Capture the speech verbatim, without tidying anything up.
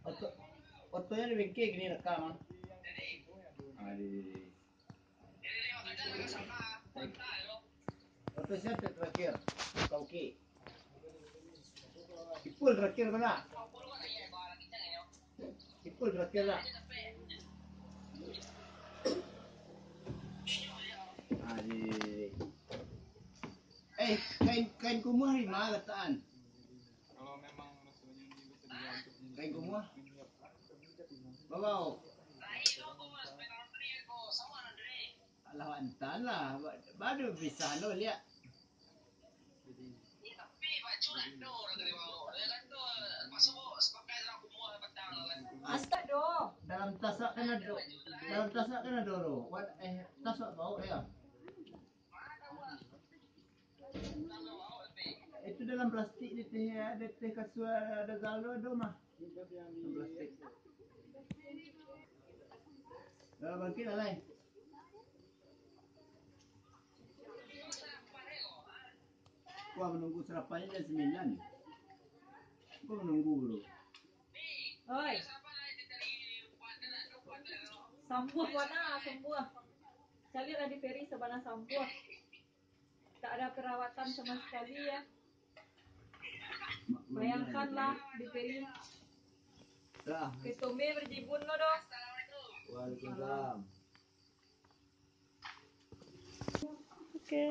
Oto, otonyo di bengkel kini rekam, ah. Ah, di, di, di. Oto siapa terakhir? Kau ke? Ipul terakhir tu nak? Ipul terakhir lah. Ah, di, di, di. Eh, kain, kain kumuah di mana letakan? Kalau memang rasanya ini bisa digantung ini. Kain kumuah? Bawa. Alah, antan lah. Ba-, baru bisa lo lihat. Astaga, dalam tas kan ado. Dalam tas kan ado. Wak, eh, tas wak bawa ya. Itu dalam plastik di teh, di teh kasua ado galo ado mah. Dalam plastik. Dah bangkit lah, Lai. Wah, menunggu sarapannya jam sembilan. Gua menunggu dulu. Oi. Sambuah, Wana, sambuah. Caliaklah di Ferry sabana sambuah. Tak ada perawatan sama sekali ya. Bayangkanlah di Ferry. Dah. Ketombe berjibun lo doh. Waalaikumsalam. Oke.